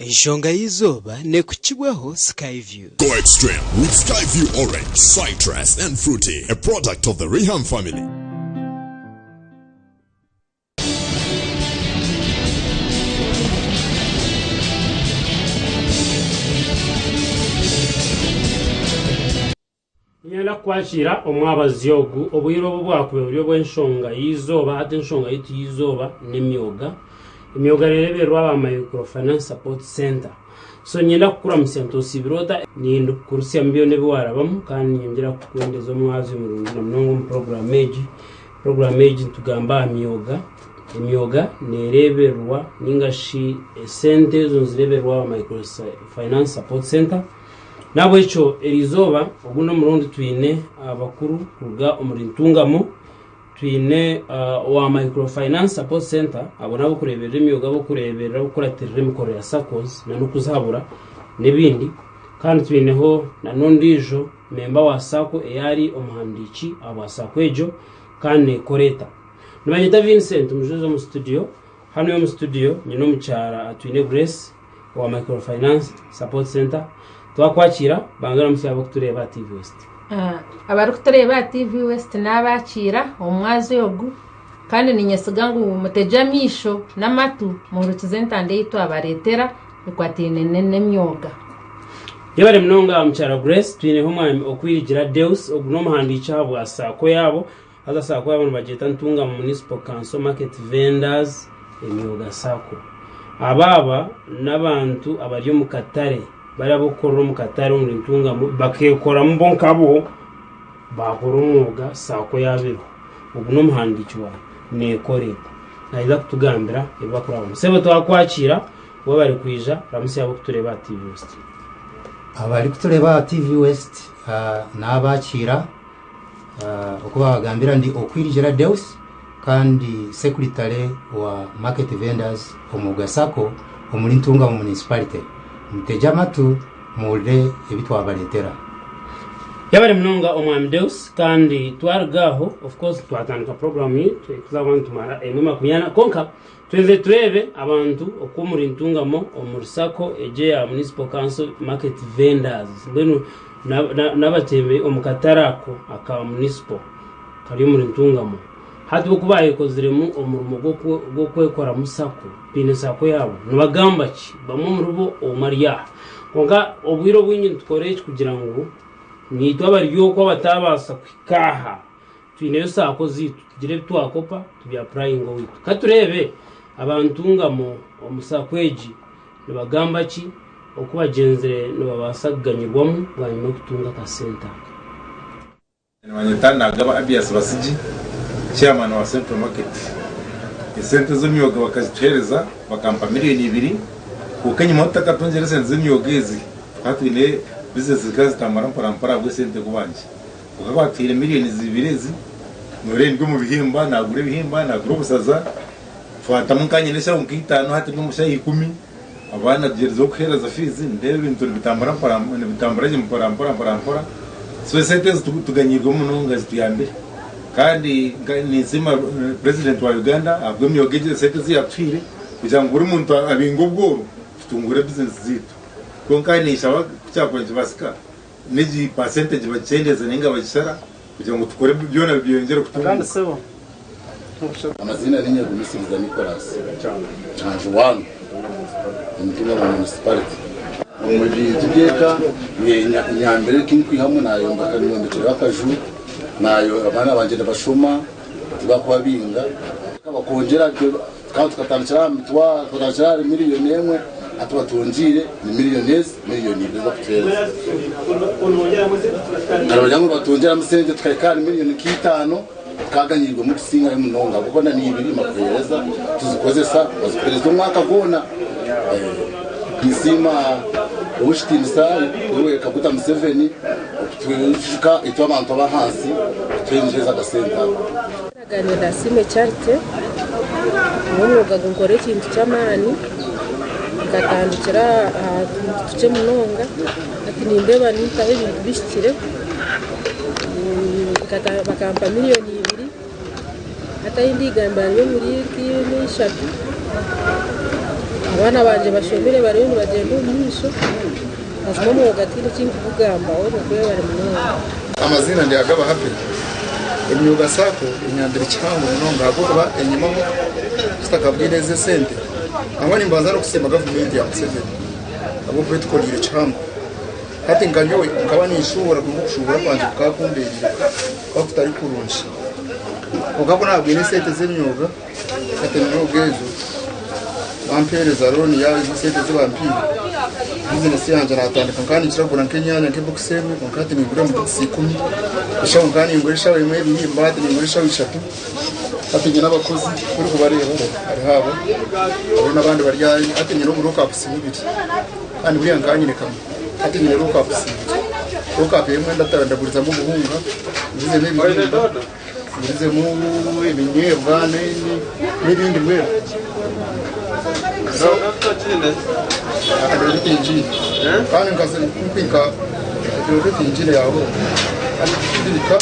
Enshonga y'eizooba nekukibwaho Sky View. Go extreme with Sky View Orange, Citrus and Fruity, a product of the Reham family. Niinyenda kukwakiira omwabazyo ogu. Obwire obu bwakuba buri obw'enshonga y'eizooba. Hati enshonga yaitu y'eizooba n'emyoga. Emyoga neereebererwa aba Micro Finance Support Centre. So niinyenda kukuramutsya nti osiibire ota? Nindikukurusya omu byona ebi waarabamu kandi niinyongyera kukwendeza omwazyo murungi na munonga omu puroguraamu egi. Puroguraamu egi nitugamba aha myoga. Emyoga neereebererwa nainga shi esente ezo nizireebererwa aba Micro Finance Support Centre. N'ahabw'ekyo eriizooba ogu n'omurundi twine abakuru kuruga omuri Ntungamo, twine owa Microfinance Support Centre, abo n'abarikureeberera emyoga, abarikureeberera abarikukuratirira emikoro ya SACCOs n'okuzihabura n'ebindi. Kandi twineho n'ondiijo memba wa SACCO ei ari omuhandiiki ahabwa SACCO egyo kandi neekora eta. Nibanyeta Vincent Mujuzi omu studio, hanu omu studio nyine omukyara Atwine Grace. owa Microfinance Support Centre twakwakiira banza oramutsye abarikutureeba aha TV West. Abarikutureeba aha TV West naabakiira omu mwazyo ogu kandi niinyesiga ngu mutegye amaisho n'amatu muhurikize entanda ei twabareetera ekwataine n'emyoga. Yebare munonga mukyara Grace, twineho omwami Okwirigira Deus, ogu n'omuhandiiki aha bwa saako yaabo, haza saako yaabo nibagyeta Ntungamo Municipal Council Market Vendors Emyoga Sacco. Aba aba n'abantu abari omu katare, bari ab'okukorera omu katare omuri Ntungamo bakeekoramu bo nkabo baakora omwoga saako yaaba eriho. Ogu n'omuhandiiki waayo, neekora eta? Naija kutugambira ebi barikurabamu. Sebo twakwakiira, webare kwija, ramutsya abarikutureeba aha TV West. Abarikutureeba aha TV West naabakiira. Oku baabagambira ndi Okwirigira Deus kandi Sekuritare wa Market Vendors omu Sacco omuri Ntungamo Municipality. Mutegye amatu muhurire ebi twabareetera. Yebare munonga Omwami Deus kandi twaruga aho of course twatandika program yaitu erikuza nitumara emwe makumyana kwonka twenzire tureebe abantu oku omuri Ntungamo omuri Sacco egyo eya Municipal Council Market Vendors mbwenu N'abatembeyi omu katare ako aka munisipo kari omuri Ntungamo hati bo ku baayekoziremu omurimo gw'okwekoramu sacco baine sacco yaabo nibagamba ki? Bamwe omuribo omwe ari aha. Kwonka obwire obwingi nitukora eki kugira ngu naitwe abari okwo abataabaasa kuhika aha twineyo sacco zaitu tugire ebi twakopa tubyapurayinge owaitu. Ka tureebe aba Ntungamo omu sacco egi Nibagamba ki? Oku bagyenzire nibabaasa kuganyirwamu bwanyima y'okutunga akasente aka. Nibanyeta Nagaba Abias Basigi, Chairman wa Central Market. Esente z'emyoga bakazituhereza bakampa miriyoni ibiri kwonka enyima tutakatungire esente z'emyoga ezi tukaba twine bizinesi zikaba zitambura mpora mpora ahabw'esente kuba nkye. Kwonka ku batuhaire miriyoni zibiri ezi noreeba ndi omu bihimba nagura ebihimba nagura obusaza Twatamu nka nyine enshaho nka itaano hati ndi omu shaho ikumi, abaana tugyerizeho kuheereza fiizi ndeeba ebintu nibitambura mpora nibitambura gye mpora mpora mpora mpora so esente ezi tuganyiirwemu munonga zituyambire kandi ninsiima president wa Uganda ahabw'emyoga egi esente ezi yaatuhaire kugira ngu buri muntu abinge obworo tutunguure bizinesi zaitu kwonka ninshaba ku kyakuba nikibaasika n'egi percentage bagikyendeeze nainga bagishara kugira ngu tukore byona byeyongyere kutunguuka. Amaziina ni Nyagumisiriza Nicholas, Kyanjuwanu, omu Ntungamo Municipality. Omu bintu by'eka nyambire eki nkwihamu nayombekyeraho akaju, abaana bangye nibashoma tibakubabinga, bakongyera kandi tukatandikira aha mitwaro tukatandikira ahari miriyoni emwe hati batwongyeire ni miriyoni ezi miriyoni ibiri ezibakutuheereza. Nibagira ngu nibatwongyeramu sente tukahika ahari miriyoni nk'itaano. Tukaganyirwemu kusingayo munonga ahabw'okuba na n'ibiri bakuheereza tuzikozesa bazikuheereza omwaka gwona. Ninsiima ow'ekitiinisa Yoweri Kaguta Museveni okutwijuka itwe abantu ab'ahansi kutwongyeza akasente ako. Ndagaano Nasiimwe Charity, nyowe omwoga gunkora ekintu ky'amaani, nkatandikira aha tuntu tukye munonga hati nindeeba nintaho ebintu bihikire. Bakampa miriyoni ibiri hati ahu ndigambira ndi omuri nk'ishatu. Abaana bangye bashomire bariyo nibagyenda omu maisho. Mazima omwoga tihaine eki ndikugugambaho nigwebare munonga. Amaziina ndi Agaba Happy. Emyoga Sacco enyambire kihango munonga ahabw'okuba enyimaho tutakabwine ezi esente. Nangwa nimbanza n'okusiima gavumenti ya Museveni ahabw'okuba etukoriire kihango. Hati nka nyowe nkaba ninshuubura kwonka okushuubura kwangye kukaba kumbeeriire kukaba kutari kurungi. Kwonka ku naabwine esente z'emyoga, hati emyoga ezo bampeereza looni yaabo ezo esente ezi bampiire, bizinesi yangye naatandika nkaba ninkira kugura nk'enyaanya nk'ebokisi emwe kwonka hati ningura omu bokisi ikumi, eshaho nkaba ningura eshaho emwe y'ebihimba hati ningura eshaho ishatu. Hati nyine abakozi ku orikubareeba hariho aba hariho n'abandi bari aha hati nyine oburokapusi bubiri. Kandi buriya nkaba nyine kamwe, hati nyine lookapusi ibiri. Lookapu emwe ndagurizamu obuhunga, ngurizemu ebihimba, ngurizemu ebinyeebwa n'ebindi mbwenu. So reero tingiine. Kandi nkaza reero tingiine yaaho. Kandi kubiika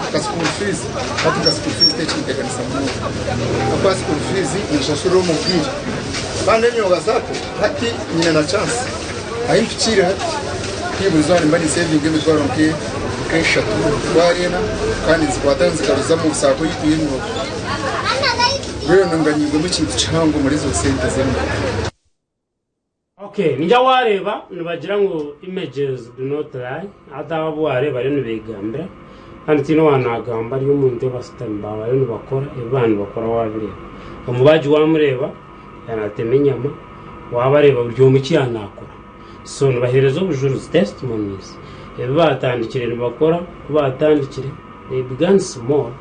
nka school fees, hati nka school fees tekinteganisa munonga. Ahabw'okuba school fees ninshashurira omu bwire. Kandi emyoga zaato Hati nyine na chance ahi mpikiire hati buri izooba nimba ninsevinga emitwaro nk'eshatu emitwaro ena kandi nzikwata nzigaruza omu saako yaitu y'emyoga. Mbwenu nganyirwemu ekintu kihango omuri ezo sente z'emyoga. Okay, ningira wareeba nibagira ngu images do not lie, hati abo abu wareeba bariyo nibegambira kandi tihaine owanagamba ari omu ntebe ashutami baaba bariyo nibakora ebi baaba nibakora wabireeba. Omubaagi wamureeba Yaanatema enyama, waabareeba buri omwe eki yaanakora. So nibaheereza obujurizi, testimonies, ebi baatandikire nibakora, ku baatandikire they began small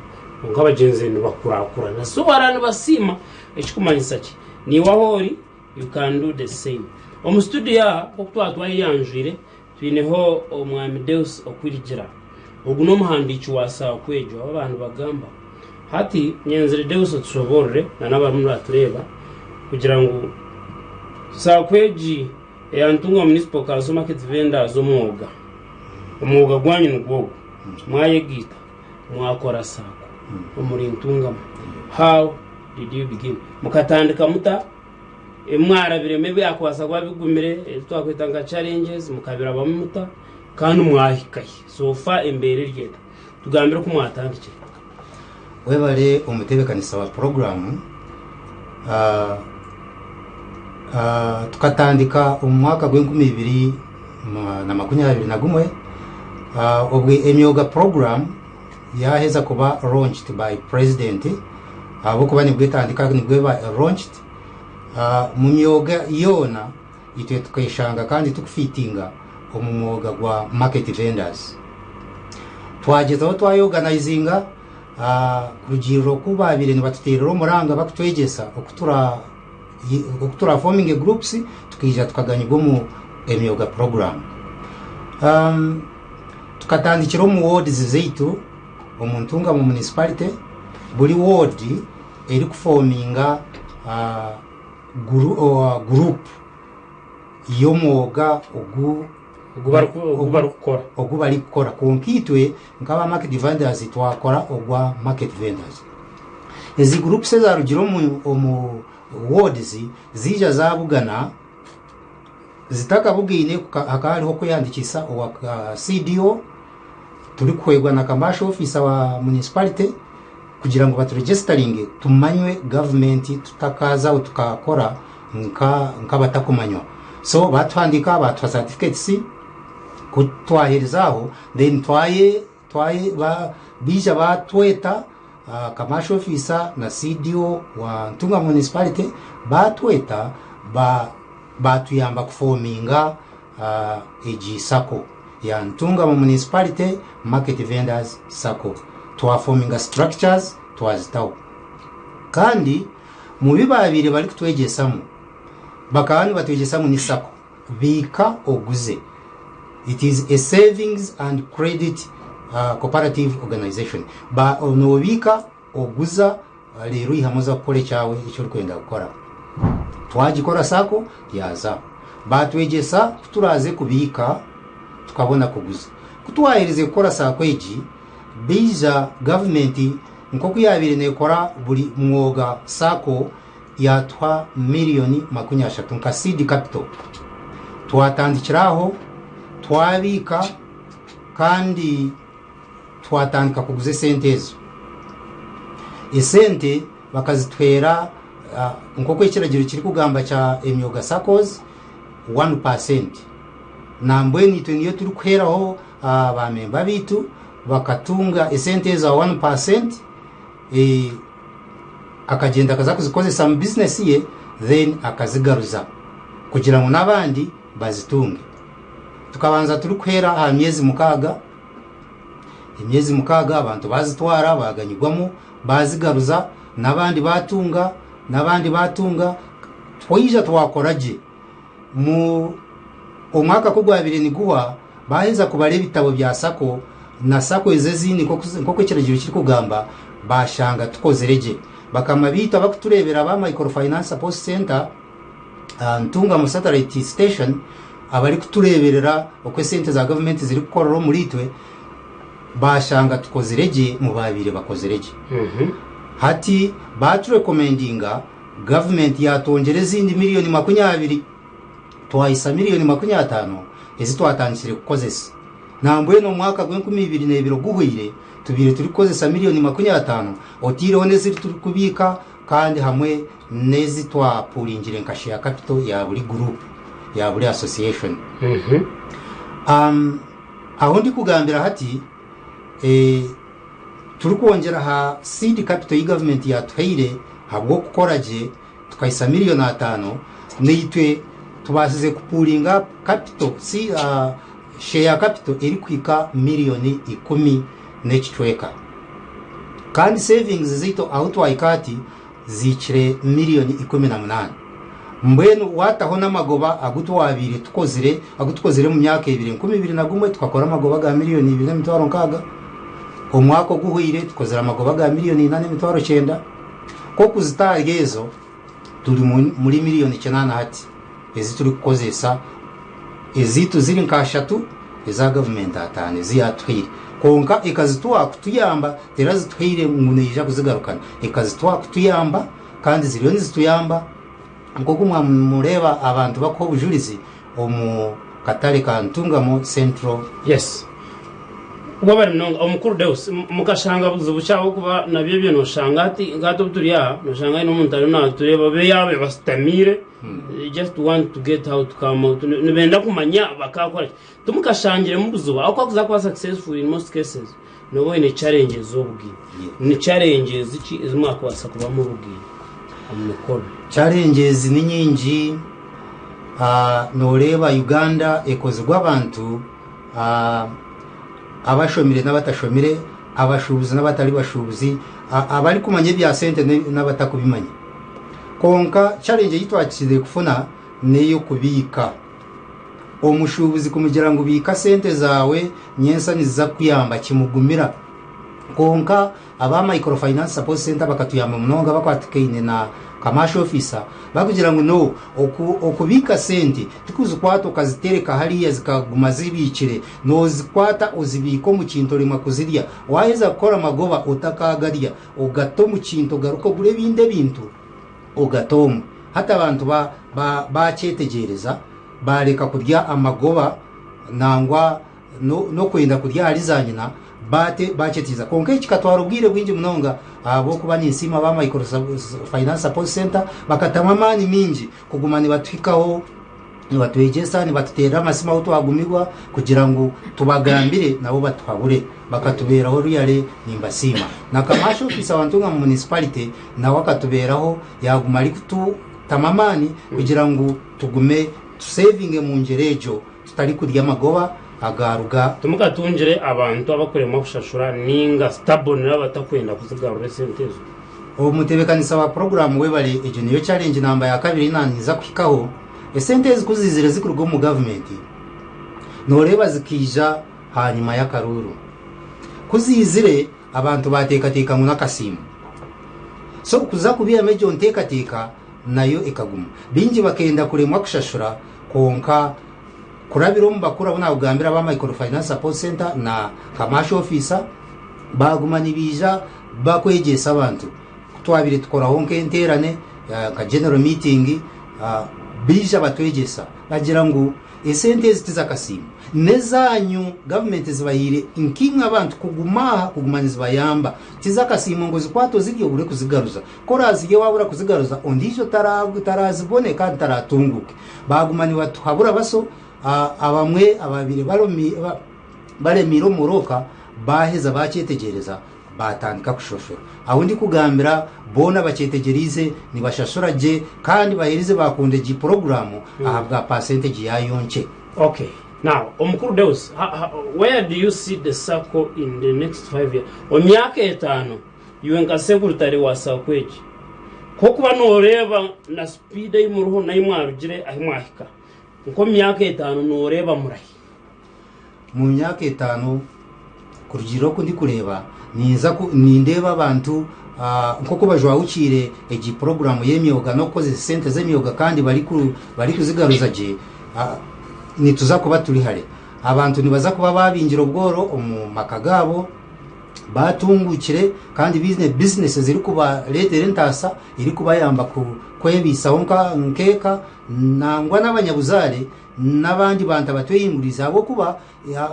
kwonka bagyenzire nibakurakurana. So baraaba nibasiima, ekikumanyisa ki? Naiwe ahu ori you can do the same. Omu studio aha nk'oku twaba twayeyanjwire, twineho Omwami Deus Okwirigira. Ogu n'omuhandiiki wa Saaku egyo abu abantu bagamba. Hati nyenzire Deus otushoboorore na n'abarimu nibatureeba kugira ngu Saaku egi eya Ntungamo Municipal Council Market Vendors omwoga, omwoga gwanyu nigwo ogu, mwayegaita mwakora Saaku omuri Ntungamo. How did you begin? Mukatandika muta? Ebi mwarabiremu ebyakubaasa kuba bigumire ebi twakweta nka challenges mukabirabamu muta kandi mwahika hi? So far embeera eri eta? Tugambire oku mwatandikire. Webale omutebekanisa wa puroguramu. Tukatandika omu mwaka gw'enkumi ibiri na 21 obwe emyoga puroguramu yaheza kuba launched by president ahabw'okuba nibwo etandika nibwo eba launched. Omu myoga yoona itwe tukeshanga kandi tukufiitinga omu mwoga gwa market vendors. Twagyezaho twayeorganizinga kurugiirira oku baabaire nibatuteerera omuranga bakutwegyesa oku tura oku turafominge groups tukaija tukaganyirwa omu emyoga program. Tukatandikira omu wards zaitu omu Ntungamo municipality, buri ward erikufominga group y'omwoga ogu Ogu barikukora. Ogu barikukora. Kwonka itwe nk'aba market vendors twakora ogwa market vendors. Ezi groups ezarugire omu wards zaija zabugana, zitakabugaine hakaba hariho okwehandiikisa owa CDO turikuhwerwa na commercial officer wa municipality kugira ngu baturegisitaringe tumanywe gavumenti tutakaazaho tukakora nk'abatakumanywa. So baatuhandiika baatuha certificates ku twaherize aho then twaye twaye baija baatweta commercial officer na CDO wa Ntungamo municipality baatweta baatuyamba kufominga egi sacco ya Ntungamo Municipality Market Vendors Sacco. Twafominga structures twazitaho. Kandi mu bi baabaire barikutwegyesamu, bakaba nibatwegyesa ngu ni sacco, biika oguze. It is a savings and credit cooperative organization. Noobiika oguza Reero oihamu oza kukora ekyawe eki orikwenda kukora. Twagikora sacco yaaza. Baatwegyesa ku turaaze kubiika tukabona kuguza. Ku twaherize kukora sacco egi, baija gavumenti nk'oku yaabaire neekora buri mwoga sacco, yatuha miriyoni 30 nka seed capital. Twatandikira aho twabiika kandi twatandika kuguza esente ezo. Esente bakazituheera nk'oku ekiragiro kirikugamba kya Emyoga SACCOs 1%. Nambwenu itwe niyo turikuheeraho ba member baitu bakatunga esente ezo aha 1%, akagyenda akaza kuzikozesa mu bizinesi ye, then akazigaruza kugira ngu n'abandi bazitunge. Tukabanza turikuheera aha myezi 6, emyezi 6 abantu bazitwara baganyirwamu, bazigaruza, n'abandi batunga, n'abandi batunga. Twaija twakora gye mu omwaka ku gwabire niguhwa, baheza kubara ebitabo bya SACCO na SACCO ezo ezindi nk'oku ekiragiro kirikugamba, bashanga tukozire gye. Bakama bitu abakutureebera ba Microfinance Support Center, Ntungamo Satellite Station, abarikutureeberera oku esente za gavumenti zirikukorera omuri itwe, bashanga tukozire gye mu babiire bakozire gye. Hati baturecommendinga, gavumenti yatwongyera ezindi miliyoni 20, twahisa miliyoni 50 ezi twatandikire kukozesa. Nambwenu omwaka gw'2020 guhwire tubiire turikukozesa miliyoni 50, otiireho n'eziri turikubiika kandi hamwe n'ezi twapuringire nka share capital ya buri group, ya buri association. Aho ndikugambira hati, turikwongyera ha seed capital yi gavumenti yatuhaire habw'okukora gye tukahisa miliyoni 50, naitwe tubaasize kupoolinga capital si share capital erikuhika miliyoni 10 n'ekicweka, kandi savings zaitu aho twahika hati zihikire miliyoni 18. Mbwenu wataho n'amagoba agu twabiire tukozire, agu tukozire mu myaka 2, 2001 tukakora amagoba ga miliyoni 2 n'emitwaro 60, omwaka oguhwire tukozire amagoba ga miliyoni 4 n'emitwaro 9. Kokuzitaarya ezo turi muri miliyoni 8 hati ezi turikukozesa, eziitu ziri nka 3, eza gavumenti 5 ezi yatuhaire. Konka ekazituha kutuyamba, terazituhaire ngu neija kuzigarukana, ekazituha kutuyamba kandi ziriyo nizituyamba nk'oku mwamureeba abantu bakuha obujurizi omu katare ka Ntungamo Central. Yes, wabari munonga omukuru Deus. Mukashanga buzibu kyabo kuba nabyo ebyo noshanga ati nkati obu turi aha, noshanga haine omuntu ariyo natureeba be yabe basitamiire, they just want to get how to come out. Nibenda kumanya bakakora ki. Timukashangiremu buzibu aho kwakuza kuba successful? In most cases noba oine challenges z'obugiire. Ni challenges ki ezi mwakubaasa kubamu obugiire omu mikorere? Challenges ni nyingi. Noreeba Uganda ekozirwe abantu abashomire n'abatashomire, abashuubuzi n'abatari bashuubuzi, abarikumanya ebya sente n'abatakubimanya. Konka challenge ei twakizire kufuna n'ey'okubiika. Omushuubuzi kumugira ngu biika sente zawe, nyensa niziza kukuyamba, kimugumira. Konka aba Microfinance Support Center bakatuyamba munonga bakwatikaine na commercial officer, bakugira ngu no okubiika sente tikuzikwata okazitereka hariya zikaguma zibiikire, nozikwata ozibiika omu kintu oremwa kuzirya. Waheza kukora amagoba otakagarya, ogata omu kintu, ogaruka ogura ebindi ebintu ogata omwe. Hati abantu bakyetegyereza, bareka kurya amagoba nangwa n'okwenda kurya ahari za nyina, bakyetegereza. Konka eki kikatwara obwire bwingi munonga, ahabw'okuba ninsiima ba Microfinance Support Center bakatamu amaani mingi kuguma nibatuhikaho, nibatwegyesa, nibatuteerera amasimu ahu twagumirwa kugira ngu tubagambire nabo batuhabure, bakatubeeraho ruyare, nimbasiima. Na commercial officer wa Ntungamo Municipality nawe akatubeeraho, yaguma ari kututamu amaani kugira ngu tugume tusevinge mu ngyero egyo tutari kurya amagoba agaruga. Timukatungire abantu abakuremwa kushashura ninga stubborn abatakwenda kuzigarura esente ezo? Omutebekanisa wa poroguramu, webale. Egyo niyo challenge namba ya kabiri naniza kuhikaho. Esente ezi kuzizire zikuruga omu gavumenti, noreeba zikiija hanyuma y'akaruuru. Kuzizire abantu bateekateeka ngu n'akasiimo, so kuza kubihamu egyo nteekateeka nayo ekaguma, bingi bakenda kuremwa kushashura. Konka kurabira omu bakuru abu nakugambira aba Microfinance Support Center na commercial officer, baguma nibiija bakwegyesa abantu. Twabire tukoraho nk'enteerane. Nka general meeting baija batwegyesa bagira ngu esente ezi tizakasiimo n'ezaanyu gavumenti zibahaire nkaimwe abantu kuguma aha kuguma nizibayamba. Tizakasiimo ngu ozikwate ozirye obure kuzigaruza. Ku oraazirye waabura kuzigaruza ondiijo taraazibone kandi taraatunguuke. Baaguma nibatuhabura baso abamwe abaabaire baremiire omu murooka baaheza baakyetegyereza baatandika kushoshora. Ahu ndikugambira boona bakyetegyereize nibashashura gye kandi baherize baakunda egi puroguraamu ahabwa paasentegi yaayo nkye. Okay now omukuru Deus where do you see the sacco in the next 5 years omu myaka etano iwe nka secretary wa sacco egi kokuba noreeba na speed ei muriho nahi mwarugire ahi mwahika nkomu myaka etano noreeba murahi? Mu myaka etano kurugiirira oku ndikureeba, ninza ku nindeeba abantu nk'oku bajwahukiire egi puroguraamu y'emyoga n'okukozesa esente z'emyoga kandi bariku barikuzigaruza gye, nituza kuba turi hare. Abantu nibaza kuba baabingire obworo omu maka gaabo, baatunguukire kandi baine bizinesi ezirikubareetera entaasa erikubayamba kwebaisaho nk'eka nangwa n'abanyabuzaare n'abandi bantu abatwehinguriize ahabw'okuba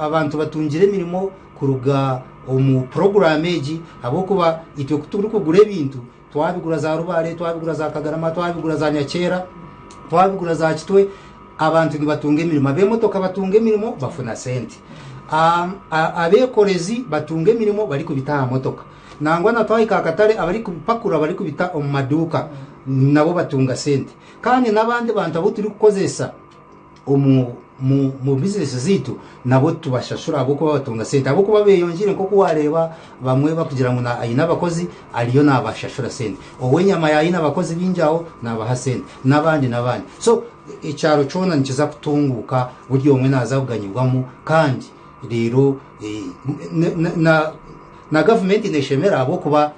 abantu batungire emirimo kuruga omu puroguraamu egi ahabw'okuba itwe ku turikugura ebintu twabigura za Rubare, twabigura za Kagarama, twabigura za Nyakyera, twabigura za Kitwe, abantu nibatunga emirimo. Ab'emotoka batunga emirimo bafuna sente. Abeekorezi batunga emirimo barikubita aha motoka. Nangwa na twahika aha katare abarikubipakura barikubita omu maduuka nabo batunga sente. Kandi n'abandi bantu abu turikukozesa omu mu mu bizinesi zaitu nabo tubashashura ahabw'okuba batunga sente. Ahabw'okuba beeyongyeire nk'oku waareeba bamwe bakugira ngu na aine abakozi ariyo naabashashura sente. Ow'enyama yaaba aine abakozi baingi aho naabaha sente n'abandi n'abandi. So ekyaro kyona nikiza kutunguuka buri omwe naaza kuganyirwamu kandi reero na na gavumenti neeshemera ahabw'okuba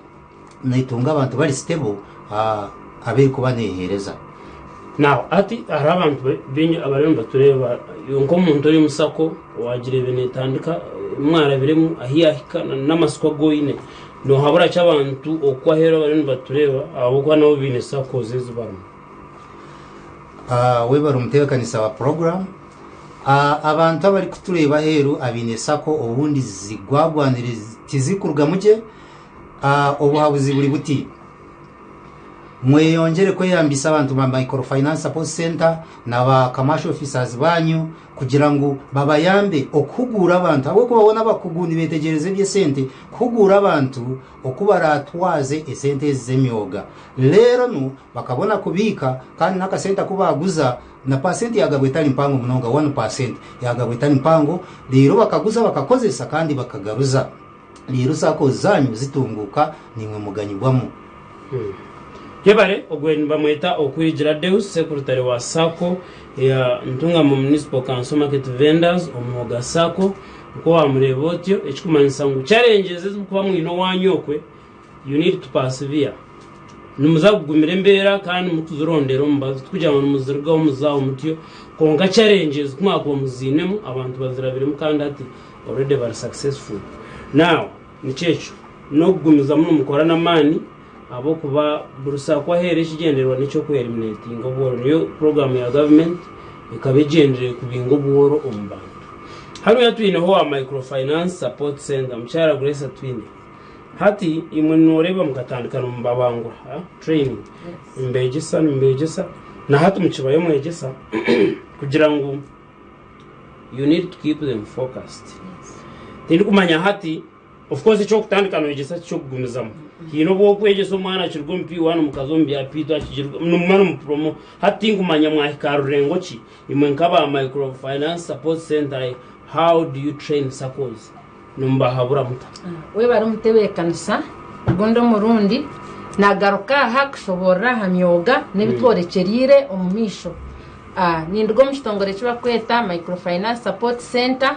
neetunga abantu bari stable abu erikuba neeheereza. Now hati hariho abantu baingi abariyo nibatureeba nk'omuntu ori omu sacco owagireeba neetandika mwarabiremu ahu yaahika n'amatsiko agu oine, noohabura ki abantu okwo aheeru abariyo nibatureeba ahabw'okuba nabo baine saccos ezi barimu? Webare omutebeekanisa wa puroguraamu. Abantu abarikutureeba aheeru abaine sacco obundi zigwagwanire tizirikurugamu gye, Obuhabuzi buri buti, Mweyongyere kweyambisa abantu ba Microfinance Support Centre na ba Commercial Officers banyu kugira ngu babayambe okuhuguura abantu ahabw'okuba boona abakugu nibetegyereza eby'esente kuhuguura abantu oku baratwaze esente ezi z'emyoga reero nu bakabona kubiika kandi n'akasente aku baaguza na pasenti yaagabwa etari mpango munonga, 1% yaagabwa etari mpango reero bakaguza bakakozesa kandi bakagaruza. Reero saako zaanyu zitunguuka, naimwe muganyibwamu. Yebare ogwe nibamweta Okwigira Deus, Sekurutare wa sacco eya Ntungamo Municipal Council Market Vendors Omwoga Sacco. Nikwo wamureeba otyo, ekikumanyisa ngu challenges ezimurikuba mwine owanyu okwe, you need to persevere. Nimuza kugumira embeera kandi murikuzirondera omubazi, tikugira ngu nimuzirugaho muzaho mutyo, kwonka challenges kumwakuba muziinemu, abantu bazirabiremu kandi hati already bari successful now nikyo ekyo n'okugumizamu nimukora n'amaani ahabw'okuba buri saaku aheeru ekigyendererwa n'eky'oku eliminatinga obworo niyo program ya government ekaba egyendereire kubinga obworo omu bantu. Hanuya twineho owa microfinance support center mukyara Grace Atwine hati imwe noreeba mukatandika nimubabangura training nimubegyesa nimubegyesa na hati mukibayo mwegyesa kugira ngu you need to keep them focused tindikumanya hati of course ekyokutandika noyegyesa tikyokugumizamu haine obu okwegyesa omwana akiruga omu P1 mukaza omu bya P2 akigiruga nimuma nimupromo hati tinkumanya mwahika aha rurengo ki imwe nk'aba microfinance support center how do you train saccos nimubahabura muta? Webare omutebeekanisa ogundi omurundi nagaruka aha kushoboorora aha myoga n'ebi tworekyereire omu maisho. Ninduga omu kitongore eki barikweta Microfinance Support Centre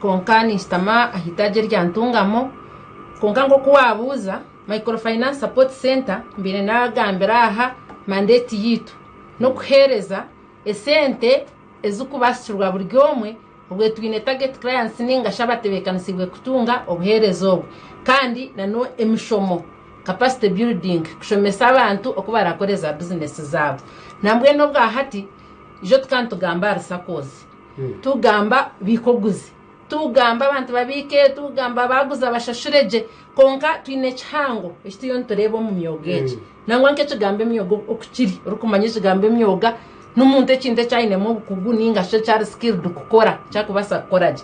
kwonka ninshutama aha itaagi erya Ntungamo. Kwonka nk'oku waabuuza, Microfinance Support Centre mbaire naagambira aha mandate yaitu n'okuheereza esente ezirikubaasirwa buri omwe Obwe twine target clients ninga shi abatebeekanisiibwe kutunga obuheereza obwo kandi na n'emishomo. Capacity building, kushomesa abantu oku barakore za bizinesi zaabo. Nambwenu obwa hati, ijo tukaba nitugamba ahari SACCOs, tugamba biika oguze, tugamba abantu babiike, tugamba baaguza bashashure gye, kwonka twine ekihango eki turiyo nitureeba omu myoga egi. Nangwa nk'ekigambo emyoga oku kiri, orikumanya ekigambo emyoga n'omuntu ekintu eki ainemu obukugu ninga shi eki ari skilled kukora, eki arikubaasa kukora gye.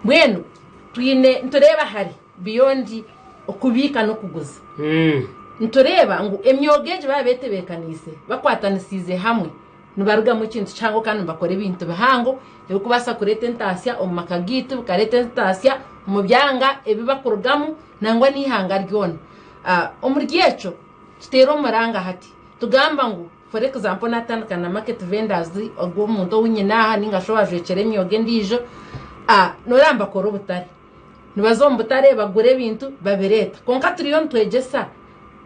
Mbwenu twine nitureeba hare beyond okubiika n'okuguza. Nitureeba ngu emyoga egi baaba betebeekaniise, bakwatanisiize hamwe, nibarugamu ekintu kihango kandi nibakora ebintu bihango ebirikubaasa kureeta entaasya omu maka gaitu, bikareeta entaasya omu byanga ebi barikurugamu nangwa n'eihanga ryona. Omuri ekyo tuteere omuranga hati tugamba ngu for example naatandika na market vendors ogwo omuntu ou nyine aha ninga shi owajwekyera emyoga endiijo, nooreeba nibakora obutare. Nibaza omu butare bagura ebintu babireeta. Kwonka turiyo nitwegyesa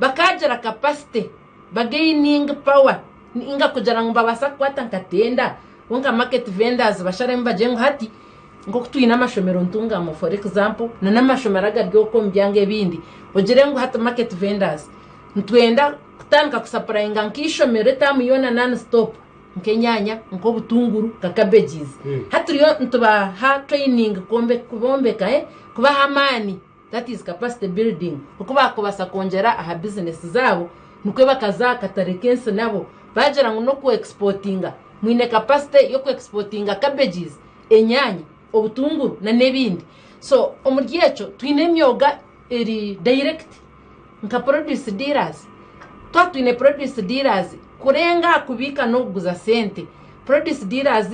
bakaagira capacity bagaining power ninga kugira ngu nibabaasa kukwata nka tenda bo nka market vendors basharemu bagire ngu hati nk'oku twine amashomero Ntungamo for example na n'amashomero agari okwo omu byanga ebindi ogire ngu hati market vendors nitwenda kutandika kusapurayinga nk'eishomero etaamu yoona non stop nk'enyaanya nk'obutunguru nka cabbages hati turiyo nitubaha training kubombeka kubaha amaani. That is capacity building oku baakubasa kwongyera aha bizinesi zaabo nikwo bakaza aha katare k'ensi nabo baagira ngu n'oku exportinga mwine capacity y'oku exportinga cabbages, enyaanya, obutunguru na n'ebindi. So omuri ekyo twine emyoga eri direct nka produce dealers. Twaba twine produce dealers kurenga aha kubiika n'okuguza sente, produce dealers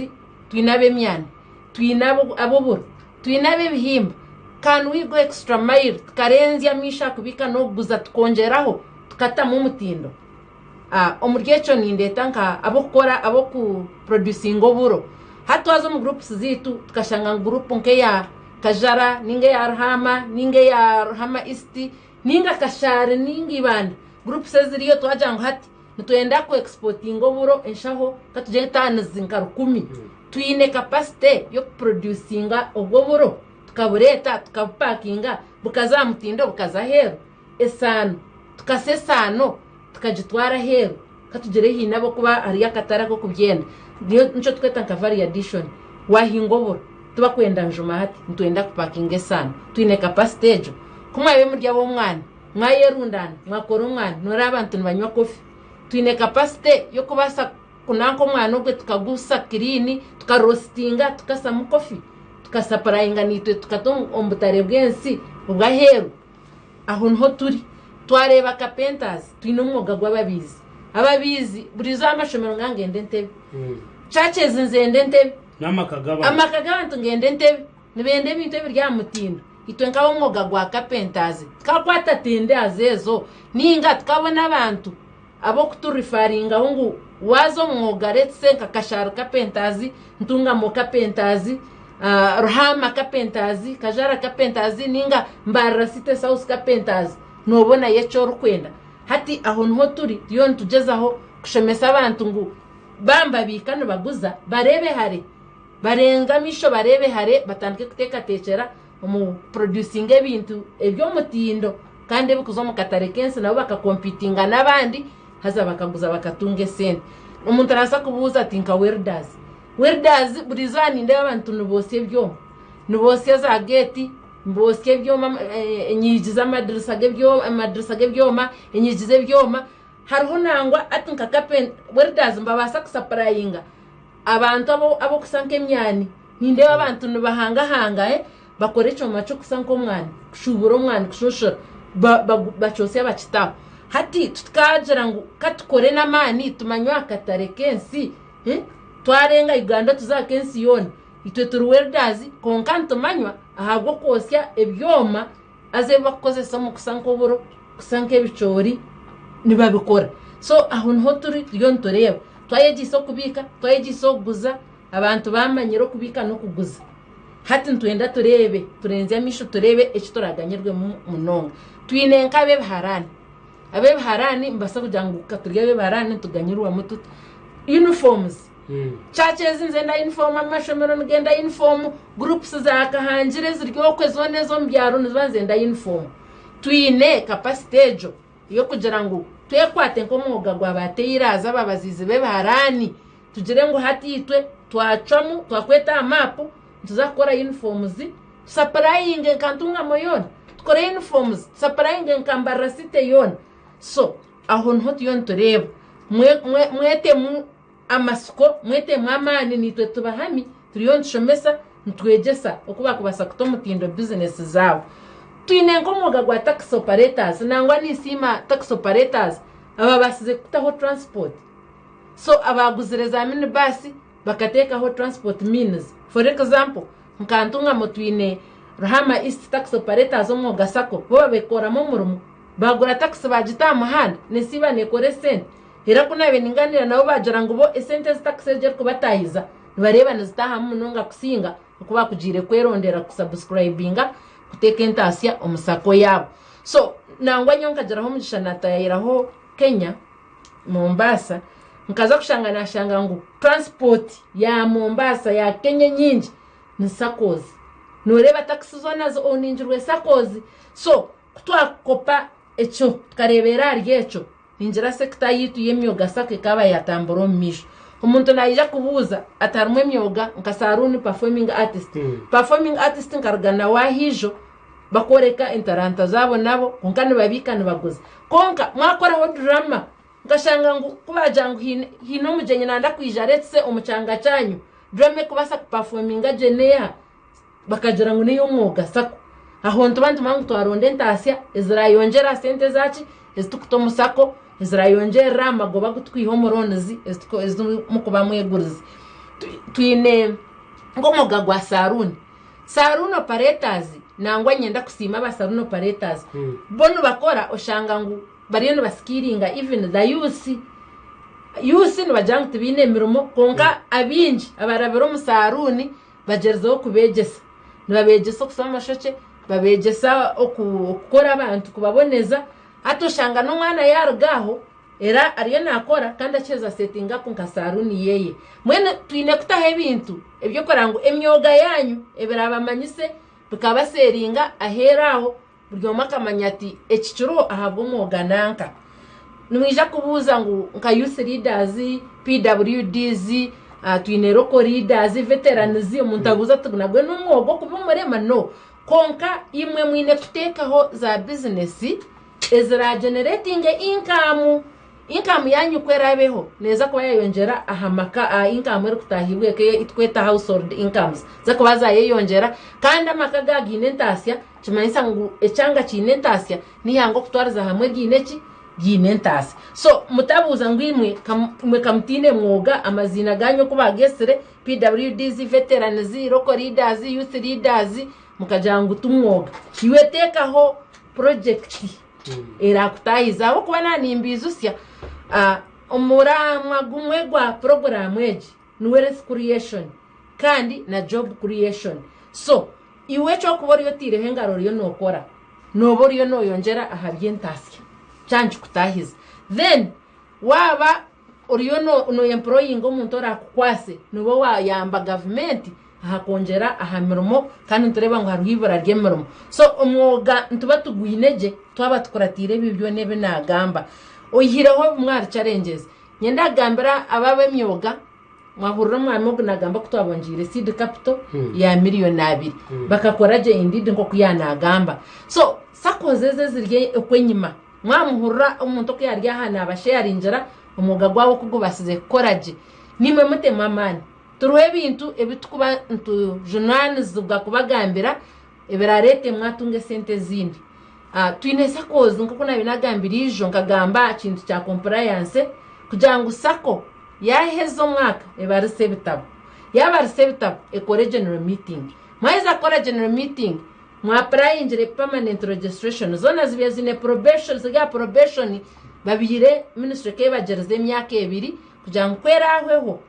twine ab'emyani, twine ab'oburo, Twine ab'ebihimba. Can we go extra mile tukarenzya amaisho aha kubiika n'okuguza tukongyeraho tukatamu omutindo? Omuri ekyo nindeeta nka ab'okukora ab'oku producinga oburo. Hati twaza omu groups zaitu tukashanga ngu group nk'eya Kajara ninga eya Ruhaama ninga eya Ruhaama East ninga Kashaari ninga Ibanda groups eziriyo twagira ngu hati Nitwenda ku exportinga oburo enshaho katugire tons nka rukumi. Twine capacity yoku producinga obwo oburo tukabureeta tukabupakinga bukaza aha mutindo bukaza aheeru. Esaano tukasa esaano tukagitwara aheeru katugire haine ahabw'okuba hariyo akatare ak'okubyenda. Nikyo turikweta nka value addition. Wahinga oburo tibakwenda njuma hati nitwenda kupakinga esaano. Twine capacity egyo? Ku mwabe muri ab'omwani. Mwayerundaana, mwakora omwani, noreeba abantu nibanywa kofi. Twine capacity y'okubaasa kunanka omwani ogwe tukagusa clean, tukarositinga, tukasamu kofi, tukasapurayinga naitwe tukata omu butare bw'ensi obw'aheeru. Aho niho turi. Twareeba carpenters, twine omwoga gw'ababaizi. Ababaizi buri izooba amashomero ngangenda Entebbe. Churches nzenda Entebbe. N'amaka g'abantu. Amaka g'abantu ngenda Entebbe. Nibenda ebintu ebiri aha mutindo. Itwe nk'ab'omwoga gwa carpenters tukakwata tenders ezo ninga tukabona abantu ab'okuturifaringaho ngu waaza omu mwoga let's say nka Kashaari carpenters, Ntungamo carpenters, Ruhaama carpenters, Kajara carpenters ninga Mbarara city south carpenters noobonayo eki orikwenda. Hati aho niho turi turiyo nitugyezaho kushomesa abantu ngu baaba nibabiika nibaguza bareebe hare. Barenga amaisho bareebe hare batandike kuteekateekyera omu kuproducinga ebintu eby'omutindo kandi ebirikuza omu katare k'ensi nabo bakakompitinga n'abandi haza bakaguza bakatunga esente. Omuntu arabaasa kubuuza ati nka welders, welders buri izooba nindeeba abantu niboosya ebyoma, niboosya za geeti, niboosya ebyoma enyigi z'amadirisa amadirisa g'ebyoma, enyigi z'ebyoma, hariho nangwa hati nka carpenter welders nibabaasa kusapurayinga Abantu ab'okusa nk'emyani, nindeeba abantu nibahangahanga bakora ekyoma ky'okusa nk'omwani, kushuubura omwani kushushura bakyotsya bakitaho. Hati titukagira ngu katukore n'amaani tumanywe aha katare k'ensi, twarenga Uganda tuze aha k'ensi yoona. Itwe turi welders kwonka nitumanywa ahabw'okwotsya ebyoma haza ebi barikukozesa omu kusa nk'oburo, kusa nk'ebicoori nibabikora. So aho niho turi turiyo nitureeba. Twayegyeise okubiika, twayegyeise okuguza, abantu baamanyire okubiika n'okuguza. Hati nitwenda tureebe, turenzye amaisho tureebe eki turaaganyirwemu munonga. Twine nk'ab'ebiharaani, ab'ebiharaani nibabaasa kugira ngu ka turi ab'ebiharaani nituganyirwamu tuta? Uniforms. Church ezi nizenda uniform, amashomero nigenda uniform, groups za kahangire eziri okwe zoona ez'omu byaro niziba nizenda uniform. Twine capacity egyo. y'okugira ngu twekwate nk'omwoga gwa ba tailors ababaziizi b'ebiharani tugire ngu hati itwe twacwamu twakweta aha maapu nituza kukora uniforms tusapurayinge nka Ntungamo yoona tukore uniforms tusapurayinge nka Mbarara city yoona so aho niho turiyo nitureeba mwetemu amatsiko mwetemu amaani naitwe tubahami turiyo nitushomesa nitwegyesa oku bakubaasa kuta omutindo bizinesi zaabo. Twine nk'omwoga gwa taxi operators nangwa ninsiima taxi operators ababaasize kutaho transport so abaaguzire za mini baasi bakateekaho transport means for example nka Ntungamo twine Ruhama East taxi operators omwoga sacco bo babekoramu omurimo bagura taxi bagita aha muhanda nesiiba nekora esente era ku naabaire ningaaniira nabo baagira ngu bo esente ezi taxi egi erikubataahiza nibareeba nizitaahamu munonga kusinga oku baakugiire kwerondera kusubscribinga kuteeka entaasya omu sacco yaabo so nangwa nyowe nkagiraho omugisha naatayayiraho Kenya Mombasa nkaza kushanga nashanga ngu transport ya Mombasa ya Kenya enyingi ni saccos noreeba taxi zoona zi owningirwe saccos so kutwakukopa ekyo tukareebera ahari ekyo ningira sector yaitu y'emyoga sacco ekaaba yatambura omu maisho omuntu naija kubuuza ati harimu emyoga nka saloon performing artist performing artist nkaruga nawe ahaijo bakworeka entaranta zaabo nabo kwonka nibabiika nibaguza kwonka mwakoraho drama nkashanga ngu kubagira ngu haine omugyenyi nanda kwija areetse omu kyanga kyanyu drama ekubaasa kupafominga gye neeha bakagira ngu ney'omwoga sacco aho nituba nitumanya ngu twaronda entaasya ezirayongyera aha sente ezaki ezitukuta omu sacco ezirayongyerera aha magoba agu tukwiha omu loans ezimukuba mwegurize twine nk'omwoga gwa saloon saloon operators nangwa niinyenda kusiima aba saloon operators bo nibakora oshanga ngu bariyo nibaskiringa even the youth youth nibagira ngu tibaine emirimo kwonka abaingi abarabire omu saloon bagyerizeho kubeegyesa nibabeegyesa okusiba amashokye babeegyesa okukora abantu kubaboneza hati oshanga n'omwana yaaruga aho era ariyo naakora kandi akiheza setting up nka saloon yeeye mbwenu twine kutaho ebintu ebyokureba ngu emyoga yanyu ebirabamanyise bikabaseringa aheeru aho buri omwe akamanya ati eki kiriho ahabw'omwoga nanka nimwija kubuuza ngu nka youth leaders PWDs twine local leaders veterans omuntu abuuza ati nagwe n'omwoga okuba omurema no kwonka imwe mwine kuteekaho za bizinesi ezirageneratinge income income yanyu ku erabeho neeza kuba yayongyera aha maka aha income erikutahibwa eka etweta household incomes za kuba zayeyongyera kandi amaka ga gaine entaasya kimanyisa ngu ekyanga kiine entaasya n'eihanga okutwariza hamwe ryine eki ryine entaasya so mutabuuza ngu imwe imwe kamutiine mwoga amaziina ganyu oku bagesire PWDs veterans local leaders youth leaders mukagira ngu tumwoga iwe teekaho project erakutahiza ahabw'okuba nanimbiijutsya omuramwa gumwe gwa poroguramu egi ni wealth creation kandi na job creation so iwe ekyokuba oriyo otaireho engaro oriyo nookora nooba oriyo nooyongyera aha by'entaasya kyankikutahiza then waaba oriyo noyemployinga omuntu orakukwase niwe wayamba gavumenti aha kwongyera aha mirimo kandi nitureeba ngu hariho ibura ry'emirimo so omwoga nituba tugwine gye twaba tukuratiire ebi byona ebi naagamba oyihireho bimwe ahari challenges nyenda kugambira aba ab'emyoga mwahurira omwami ogu nagamba ku twabongiire seed capital ya miliyoni 2 bakakora gye indeed nk'oku yanagamba so saccos ezo eziri okwenyima mwamuhurira omuntu oku yari aha nabasharingira omwoga gwabo oku gubasize kukora gye nimwe mutemu amaani turiho ebintu ebitukuba nitujunaanizibwa kubagambira ebirareete mwatunga esente ezindi. Twine saccos nk'oku nabiire nagambire ijo nkagamba aha kintu kya compliance kugira ngu sacco yaheza omwaka ebarise ebitabo yabarisa ebitabo ekore general meeting mwaheza kukora general meeting mwapurayingire permanent registration zoona zibiire ziine probation ziri aha probation babiire ministry ekebagyereza emyaka 2 kugira ngu kwerahweho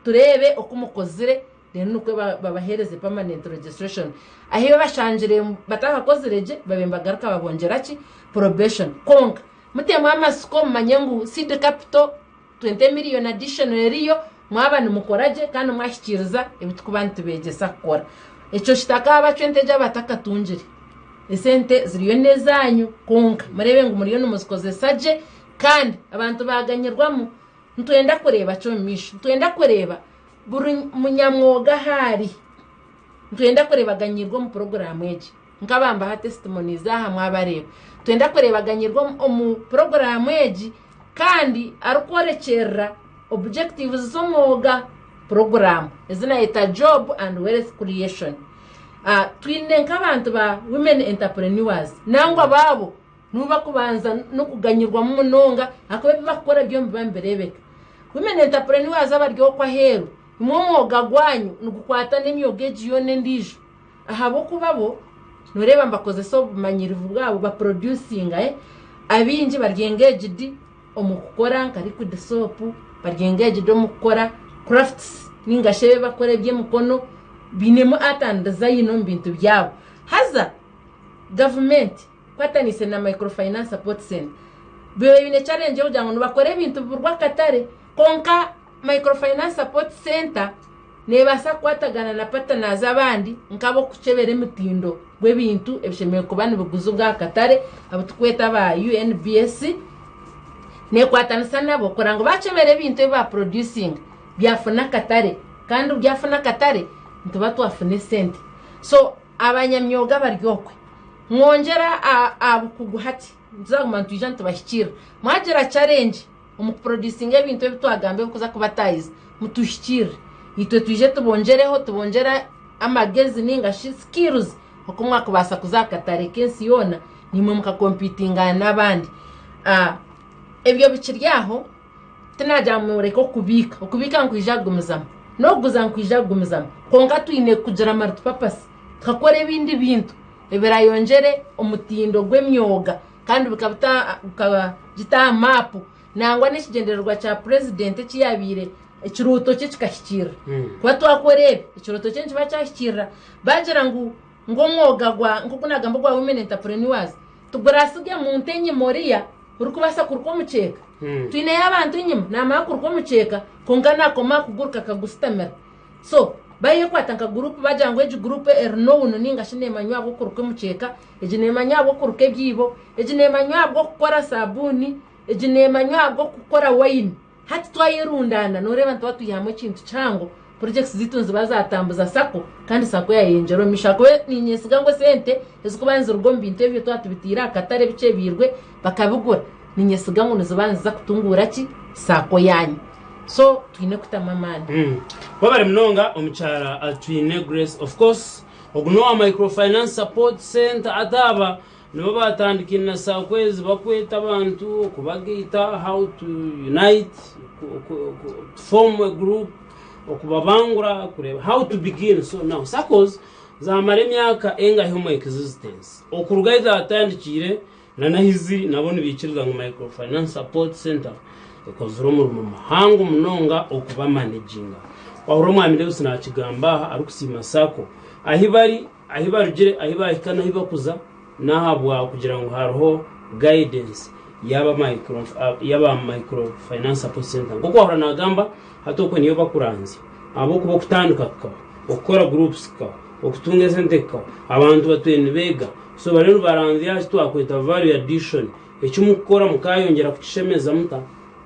tureebe oku mukozire reero nikwo babaheereze permanent registration ahu bashangire batakakozire gye babe nibagaruka babongyera ki probation kwonka mutemu amasiko mumanye ngu seed capital 20 million additional eriyo mwaba nimukora gye kandi mwahikiiriza ebi tukuba nitubeegyesa kukora ekyo kitakaba cwente gye abatakatungire. Esente ziriyo n'ezaanyu kwonka mureebe ngu muriyo nimuzikozesa gye kandi abantu baaganyirwamu. Nitwenda kureeba ki omu maisho? Nitwenda kureeba buri munyamwoga ahu ari. Nitwenda kureeba aganyirwe omu puroguraamu egi. Nkaba mbaha testimonies aha mwabareeba. Nitwenda kureeba aganyirwe omu puroguraamu egi kandi arikworekyerera objectives z'omwoga puroguraamu ezi nayeta job and wealth creation. Twine nk'abantu ba women entrepreneurs nangwa baabo nibo bakubanza n'okuganyirwamu munonga ahakuba ebi bakukora byo nibiba nibireebeka. Women entrepreneurs abari okwo aheeru, imwe omwoga gwanyu nigukwata n'emyoga egi yoona endiijo ahabw'okuba bo nooreeba nibakozesa obumanyirivu bwabo baproducinga abaingi bari engaged omu kukora nka liquid soap, bari engaged omu kukora crafts ninga shi ebi bakukora eby'emikono bainemu art and design omu bintu byabo. Haza gavumenti ekwataniise na microfinance support center baine challenge y'okugira ngu nibakora ebintu biburwe akatare kwonka microfinance support center neebaasa kukwatagana na partners abandi nk'ab'okukyebera emitindo gw'ebintu ebishemereire kuba nibiguzibwa aha katare abu turikweta aba UNBS neekwatanisa nabo kureba ngu baakyebera ebintu ebi baaproducinga byafuna akatare kandi byafuna akatare nituba twafuna esente. So abanyamyoga abari okwe mwongyera aha bukugu hati nituza kuguma nitwija nitubahikiirira. Mwagira challenge omu kuproducinga ebintu ebi twagamba ebirikuza kubataahiza mutuhikiirire itwe twije tubongyereho tubongyere amagezi ninga shi skills oku mwakubaasa kuza aha katare k'ensi yoona naimwe mukakompitingana n'abandi. Ebyo bikiri aho tinagira ngu mureke okubiika, okubiika nikwija kugumizamu n'okuguza nikwija kugumizamu kwonka twine kugira multipurpose tukakora ebindi bintu ebirayongyere omutindo gw'emyoga kandi bikagita aha maapu nangwa n'ekigyendererwa kya purezidenti eki yaabaire ekirooto kye kikahikiirira. Kuba twakora ebi ekirooto kye nikiba kyahikiirira. Baagira ngu ngu omwoga gwa nk'oku naagamba ogwa women entrepreneurs tigurasiga muntu enyima oriya orikubaasa kuruka omukyeeka. Twineyo abantu enyima naamara kuruka omukyeeka kwonka naakoma aha kuguruka akagushutamira. So bayekwata nka guruupu bagira ngu egi guruupu eri known ninga shi neemanywa ahabw'okuruka omukyeeka, egi neemanywa ahabw'okuruka ebyibo, egi neemanywa ahabw'okukora saabuuni, egi neemanywa ahabw'okukora wayini. Hati twayerundaana nooreeba nituba twihamu ekintu kihango, projects zaitu niziba zaatambuza sacco kandi sacco yaayeyongyera omu maisho ahakuba niinyesiga ngu esente ezirikuba niziruga omu bintu ebyo twaba tubiteire aha katare bikyebiirwe bakabigura, niinyesiga ngu niziba niziza kutunguura ki? Sacco yaanyu. So twine kutamu amaani. Webare munonga omukyara Atwine Grace. Of course ogu n'owa Microfinance Support Centre ati aba nibo baatandikire na sacco ezi bakweta abantu okubagaita how to unite, to form a group, okubabangura kureeba how to begin. So now saccos zaamara emyaka engahi omu existence okuruga ahi zaatandikiire Na n'ahi ziri nabo nibaikiriza ngu Microfinance Support Centre ekozire omurimo muhango munonga okubamanaginga. Wahurira Omwami Lewis nakigamba aha arikusiima Sacco ahi bari, ahi barugire, ahi bahika n'ahi bakuza n'ahabwa kugira ngu hariho guidance y'aba y'aba Microfinance Support Centre. Nk'oku wahurira nagamba hati okwo niyo bakuranzya ahabw'okuba okutandika kukaho, okukora groups kukaho, okutunga esente kukaho, abantu batwire nibeega. So bariyo nibaranzya aha ki twakweta value addition, eki mukukora mukayongyera kukishemeza muta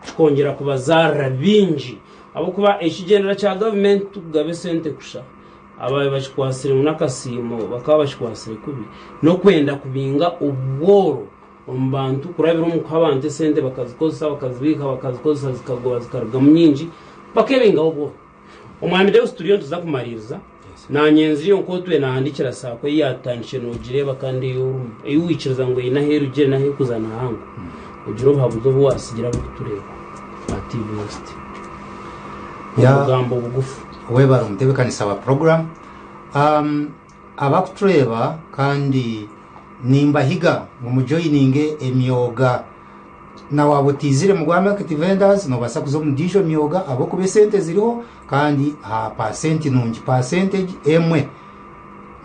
kikongyera kubazaarira bingi ahabw'okuba ekigyendererwa kya gavumenti tikugaba esente kusha, ababaire bakikwatsire ngu n'akasiimo bakaba bakikwatsire kubi, n'okwenda kubinga obworo omu bantu kurabira omu kuha abantu esente bakazikozesa bakazibiika bakazikozesa zikagoba zikarugamu nyingi bakebingaho obworo. Omwami Deus turiyo nituza kumariiriza. Naanye nziriyo nk'otwire naahandiikira saako ei yaatutandikire noogireeba kandi ei orimu, ei waikiriza ngu eine ahu erugire n'ahu erikuza ni hahango. Ogire obuhabuzi obu waatsigira abarikutureeba aha TV West. Ya- Obugambo bugufu. Webare omutebekanisa wa program. Um, abakutureeba kandi nimbahiga ngu mujoininge emyoga. Na waaba otiizire mu gwa market vendors noobaasa kuza omu ndiijo myoga ahabw'okuba esente ziriho kandi aha paasenti nungi, percentage emwe.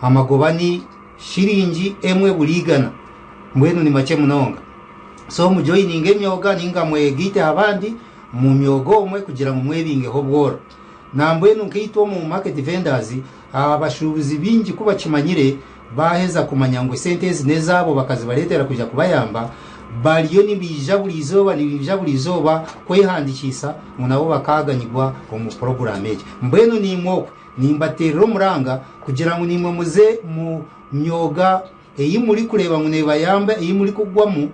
Amagoba ni shiringi emwe buri igana, mbwenu ni makye munonga. So mujoininge emyoga nainga mwegaite aha bandi mu myoga omwe kugira ngu mwebingeho obworo. Nambwenu nkaitwe omu market vendors, abashuubuzi baingi ku bakimanyire, Baaheza kumanya ngu esente ezi n'ezaabo bakazibareetera kwija kubayamba, bariyo nibaija buri izooba nibaija buri izooba kwehandikiisa ngu nabo bakaaganyirwa omu puroguraamu egi. Mbwenu naimwe okwe nimbateerera omuranga kugira ngu naimwe muze mu myoga ei murikureeba ngu neebayamba ei murikugwamu.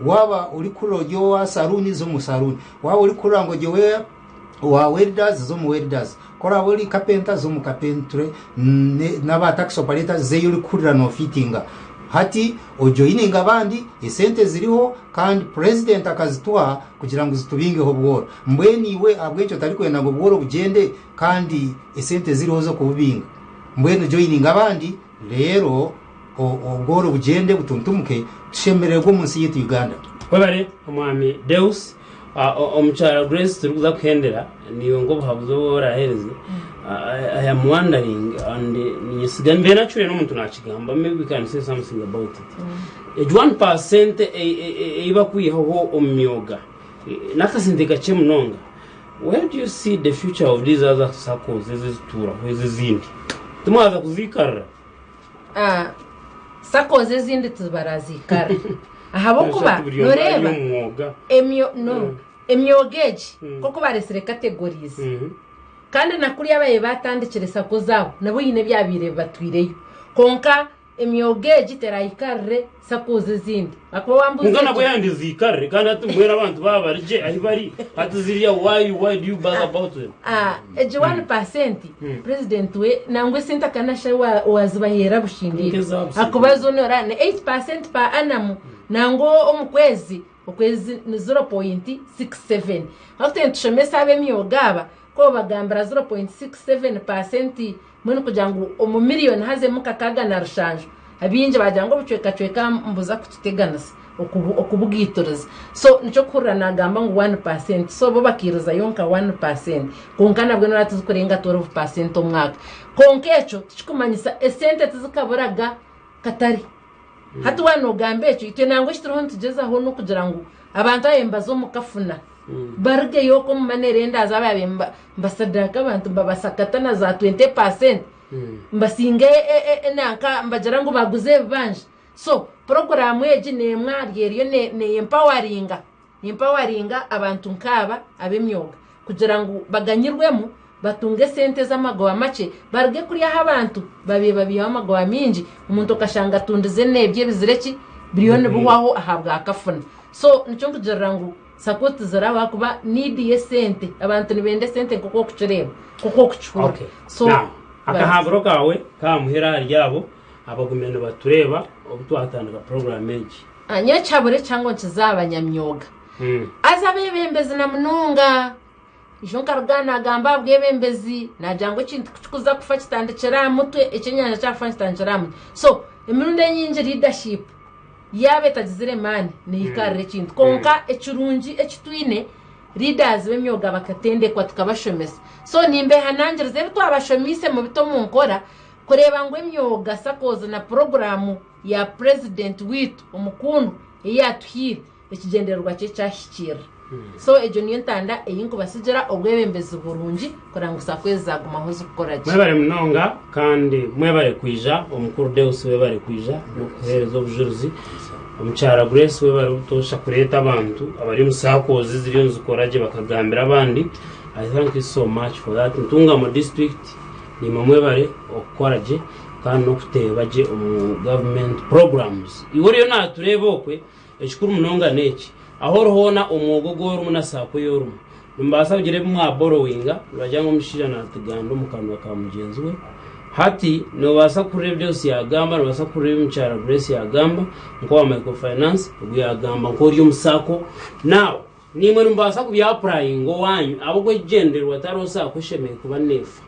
Waaba orikuhurira ori owa saruuni za omu saruuni, waaba orikuhurira ngu ori owa welders za omu welders, ku oraabe ori kapenta za omu kapentire n'aba taxi operators za ei orikuhurira noofiitinga. Hati ojoyininge abandi, esente ziriho kandi purezidenti akazituha kugira ngu zitubingeho obworo. Mbwenu iwe ahabw'enki otarikwenda ngu obworo bugyende kandi esente ziriho z'okububinga? Mbwenu joyininga abandi reero obworo bugyende butuntumuke tushemererwe omu nsi yaitu Uganda. Webare Omwami Deus. Omukyara Grace turikuza kuhendera niiwe nk'obuhabuzi obu oraheereze. I am wondering and ninyesiga mbe nacwire n'omuntu nakigamba maybe we can say something about it. Egi 1% ei bakwihaho omu myoga n'akasente kakye munonga. Where do you see the future of these other circles ezi ezituuraho ezi ezindi? Timwaza kuziikarira? Ah, SACCOs ezindi tibaraziikara ahabw'okuba Buri omwe ari noreeba omu mwoga. emyo no emyoga egi nk'oku baresire categories kandi na kuriya ababaire batandikire sacco zaabo nabo haine ebyabaire bibatwireyo kwonka emyoga egi terayikarire SACCOs ezindi ahakuba wambuuza Kwonka nabwo ekyo yandiziikarire kandi hati mbwenu abantu baaba bari gye ahi bari hati ziriya why why do you bother about them? Ah, egi 1% president we nangwa esente akanasha wazibaheera bushingiire Nk'eza Busingye. akuba zo nora ni 8% per annum nangwa omu kwezi okwezi ni 0.67 Hati nitushomesa ab'emyoga aba ku obagambira 0.67% mbwenu kugira ngu omu miriyoni hazemu 67 abaingi bagira ngu obucwekacweka mbuza kututeganisa okubugaituriza so nikyo kuhurira nagamba ngu 1% so bo bakairizayo nka 1% kwonka nabwo noreeba tizikurenga 12% omwaka kwonka ekyo tikikumanyisa esente tizikaburaga katare hati waaba nogamba ekyo itwe nangwa eki turiho nitugyezaho n'okugira ngu abantu ababaire nibaza omu kafuna barugeyo okwo omu money lenders ababaire nibasadaka abantu nibabasakata na za 20% mbasinga enanka mbagira ngu baguze ebibanja so puroguraamu egi n'emwe ahari eriyo neyempawaringa nempawaringa abantu nkaaba ab'emyoga kugira ngu baganyirwemu batunge esente ez'amagoba makye baruge kuri ahu abantu babaire babaihaho amagoba maingi omuntu okashanga atundize n'ebyo ebizire ki biriyo nibihwaho ahabwa kafuna so nikyo nkugirira ngu sacco tiziraba ahakuba need y'esente abantu nibenda esente nk'oku orikukireeba nk'oku orikukihurira Okay. so Now, akahaburo kaawe kaamuhera ahari abo abagumire nibatureeba obu twatandika puroguraamu egi. Nyowe ekihaburo ekyange nkiza aha banyamyoga haza abeebembezi na munonga Ijo nkaruga nagamba aha bwebembezi nagira ngu ekintu kukikuza kufa kitandikira aha mutwe ekyenyanja kyakufa nikitandikira aha mutwe so emirundi enyingi leadership yaaba etagizire maani nehikarira ekintu kwonka ekirungi ekitwine leaders b'emyoga bakatendekwa tukabashomesa so nimbehanangiriza ebi twabashomiise mubite omu nkora kureeba ngu emyoga SACCOs na puroguraamu ya president waitu omukundwa ei yatuhaire ekigyendererwa kye kyahikiirira. So egyo niyo ntanda ei nkubatsigira obwebembezi burungi kureba ngu sacco ezi zaagumaho zikukora gye. Mwebare munonga kandi mwebare kwija omukuru Deus webare kwija nokuhereza obujurizi omukyara Grace webare obutoosha kureeta abantu abari omu saccos ziriyo nizikora gye bakagambira abandi I thank you so much for that Ntungamo district nimwe mwebare okukora gye kandi nokuteeba gye omu government programs iwe oriyo natureeba okwe Ekikuru munonga n'eki, Ahu ori hoona, omwoga ogu orimu na saako ei orimu, nimubaasa kugira ebi mwaborowinga, nibagira ngu omushaija naatiganda omu kanwa ka mugyenzi we. Hati, noobaasa kuhurira ebi Deus yaagamba, noobaasa kuhurira ebi mukyara Grace yaagamba, nk'owa microfinance, ogu yaagamba nk'ori omu saako. Now, naimwe nimubaasa kubyapurayinga owaanyu, ahabw'okuba ekigyendererwa tihariho saako eshemereire kuba neefa.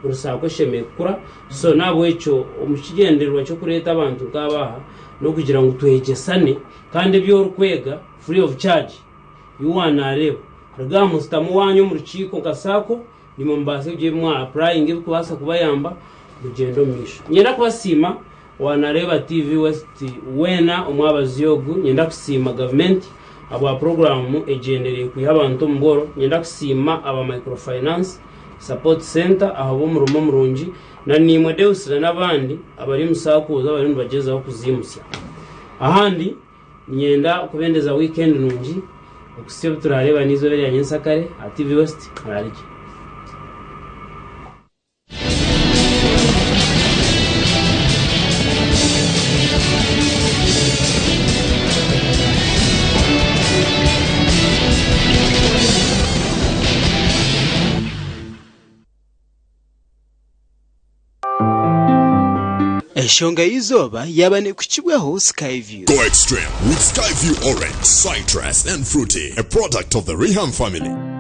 Buri saako eshemereire kukura. So, n'ahabw'ekyo omu kigyendererwa ky'okureeta abantu nk'aba aha, n'okugira ngu twegyesane kandi ebi orikwega free of charge iwe wanareeba ruga aha musitamu waanyu omu rukiiko nka saako nimwe mubaase kugira ebi mwa applyinga ebikubaasa kubayamba mugyende omu maisho. Niinyenda kubasiima wanareeba TV West weena omwabazi ogu niinyenda kusiima gavumenti ahabwa puroguraamu egyendereire kwiha abantu omu bworo, niinyenda kusiima aba microfinance support centre ahabw'omurimo murungi. Na naimwe Deus na n'abandi abari omu SACCOs abariyo nibagyezaho kuziimutsya. Ahandi niinyenda kubendeza wiikendi nungi okuhitsya obu turaareebana eizooba erya nyentsakare aha TV West. Muraare gye. Enshonga y'eizooba yaaba neekukibwaho Skyview. Go extreme with Skyview Orange, Citrus and Fruity, a product of the Reham family.